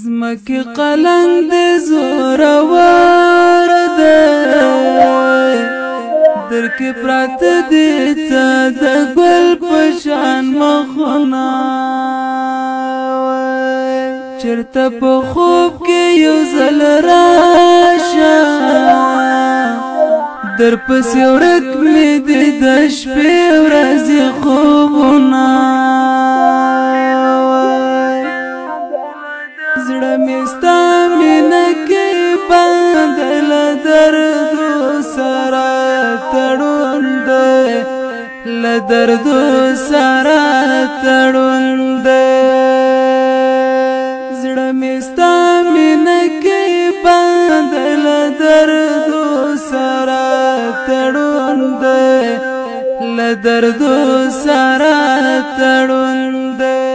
زمکه قلنګ د زورور ده، درک پرات دې څه د ګل پشان مخونه. چرته په خوب کې یو ځل راشه، در پسې ورک مې دې د شپې ورځې خوبونه. زړه مې ستا مینه کې بند، له دردو سره تړون دی، له دردو سره تړون دی. زړه مې ستا مینه کې بند، له دردو سره تړون دی، له دردو سره تړون دی.